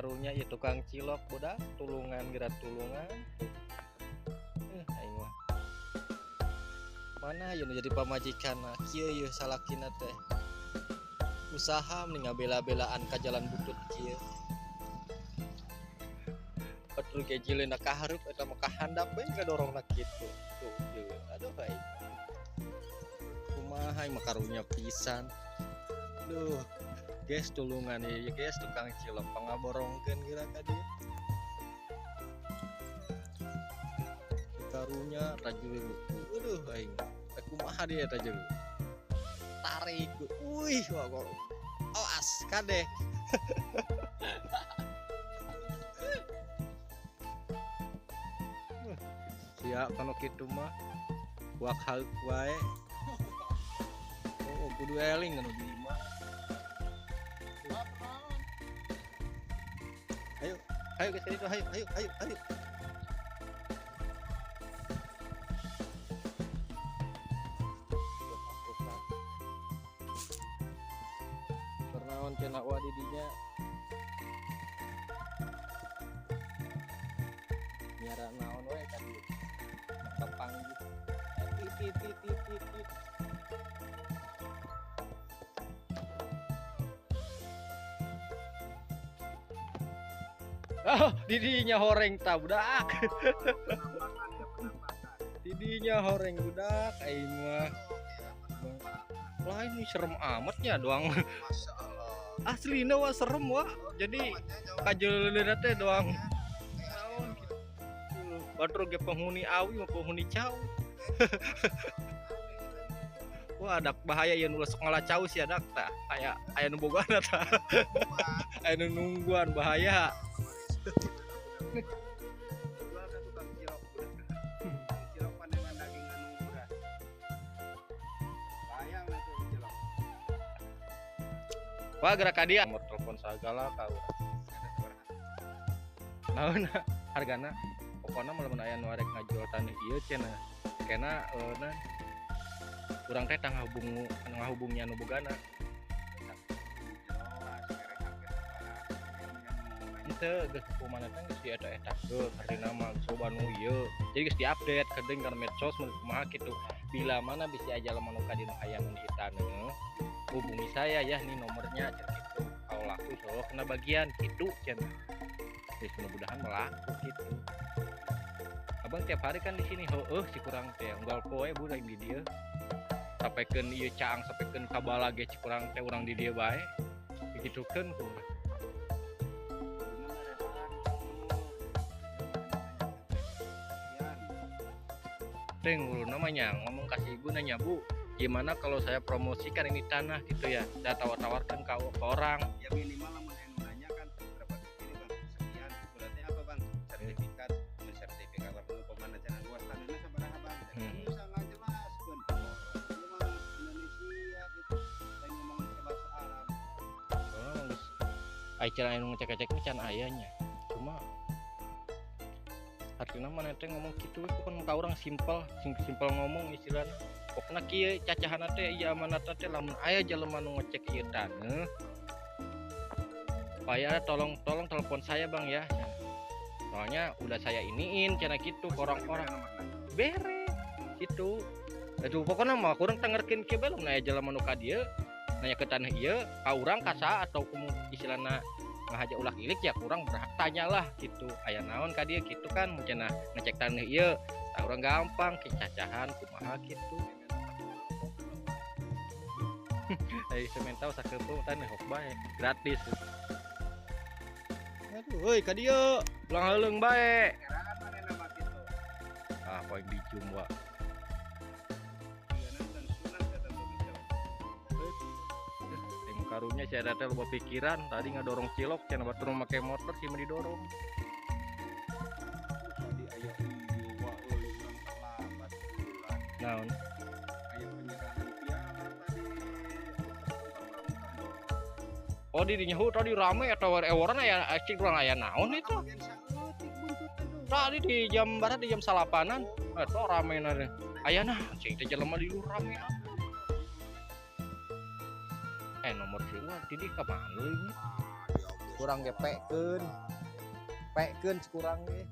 Karunya ieu tukang cilok budak tulungan geura tulungan. Aing mah. Mana ieu nu jadi pamajikanna kieu ieu salakina teh. Usaha mending ngabela-belaan ka jalan butut kieu. Batur ge jileuna ka hareup eta mah ka handap we ngadorongna kitu. Tuh ieu aduh aing. Kumaha aing mah karunya pisan. Duh. Guys tulungan ieu guys tukang cilok pangaborongkeun geura ka dieu. Karunya rajul. Aduh aing. Kumaha dia eta jeung. Tarik. Wih, wah awas kade. Sia kanu kitu mah wak hauk wae. Oh, kudu eling anu di imah. Ayo, ayo ke sini tuh, ayo, ayo, ayo, ayo. Pernaon cenah wa di dinya. Miara naon we tadi. Kapanggih. Tit tit tit tit tit. Oh, didinya horeng ta budak. Didinya horeng budak aing mah. Wah ini serem amatnya doang. Masya Allah. Aslina wah serem wah. Jadi kajeleuna teh doang. Naon kitu. Batur ge penghuni awi mah penghuni cau. Wah adak bahaya ieu nu sok ngalah cau sih adak tah. Aya aya nu bogoana tah. Aya nu nungguan bahaya. Jual ka tukang cilok budak. Cilok pandangan daging anu murah. Bayang atuh cilok. Wah gerak ka dia. Nomor telepon sagala ka urang. Naon hargana? Pokona mah lamun aya nu arek ngajual taneuh ieu cenah. Kena na urang teh tah ngahubung ngahubungnya anu bogana. Henteu geus kumaha teh geus dieta-etakeun hartina mah geus loba nu ieu. Jadi geus diupdate kedeung kana medsos mun kumaha kitu. Bila mana bisi aja lamun nu ka dina aya nu di taneuh, hubungi saya ya nih nomornya cenah kitu. Kalau laku insyaallah kena bagian kitu cenah. Geus mudah-mudahan mah laku kitu. Abang tiap hari kan di sini heueuh si kurang teh unggal poe budak di dieu. Sampaikan ieu caang sampaikan ka bala ge si kurang teh urang di dieu bae. Digitukeun ku. Teh ngurus namanya ngomong kasih ibu nanya bu gimana kalau saya promosikan ini tanah gitu ya saya tawar-tawarkan ke orang Ya minimal lamun anu nanya kan berapa ini Bang? Sekian. Berarti apa Bang? Sertifikat, mun sertifikat lamun upamana cenah luas tanahna sabaraha Bang? Bisa ngajelaskeun. Ieu mah Indonesia gitu. Lain ngomong ke bahasa Arab. Soalnya emang geus ai cenah anu ngecek-ngecek mah can aya nya cuma artinya mana teh ngomong kitu we pokona ka urang simpel simpel ngomong istilahna pokona kieu cacahana teh ieu amanatna teh lamun aya jelema nu ngecek ieu taneuh supaya tolong tolong telepon saya bang ya soalnya udah saya iniin cenah kitu ke orang-orang bere gitu itu pokoknya mah kurang tengerkeun kieu bae lamun aya jelema nu ka dieu nanya ke tanah ieu ka urang ka saha atau kumu istilahna ngahaja ulah ilik ya kurang berhak tanyalah gitu aya naon ka dieu gitu kan mun cenah ngecek tanah ieu tah urang gampang kecacahan kumaha gitu. Ai semen tau sakeupeuh taneuh hok bae gratis. Aduh euy ka dieu ulang heuleung bae. Eraan manehna mah kitu. Ah poe dicum wa. Ieu dan sunat kata Bang. Ting karunya si eta teh loba pikiran tadi ngadorong cilok cenah batur make motor sih mah didorong. Tadi aya ieu wa euy urang terlambat bulan. Naon? Aya penyerahan piala tadi. Oh di dinya heuh tadi rame eta eworan aya cing urang aya naon itu? Bagian saeutik buntut aduh. Tadi di jam barat di jam salapanan eta rame na teh. Aya nah cing teh jelema di luar rame atuh. Nomor si wah di ka mana ini? Ah, dia oge Kurang ge pekeun. Pekeun kurang ge.